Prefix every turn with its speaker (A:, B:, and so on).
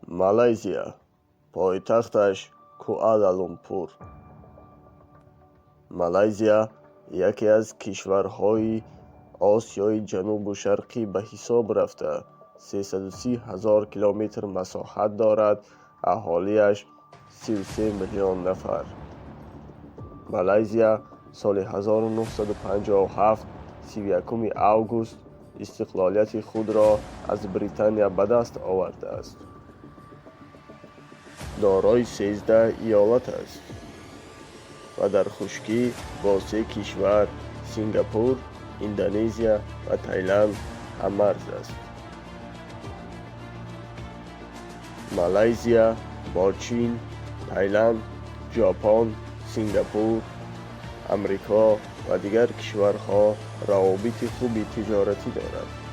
A: Малайзия, пойтахташ Куала-Лумпур. Малайзия яке аз кишварҳои Осиёи Ҷанубу Шарқӣ ба ҳисоб рафта, 330 ҳазор километр масоҳат дорад, аҳолиаш 33 миллион нафар. Малайзия соли 1957, 31 август истиқлолияти худро аз Британия ба даст овардааст. Дорои 13 иёлат аст ва дар хушкӣ бо се кишвар Сингапур, Индонезия ва Таиланд ҳаммарз аст. Малайзия бо Чин, Таиланд, Ҷопон, Сингапур, Амрико ва дигар кишварҳо равобити хуби тиҷоратӣ дорад.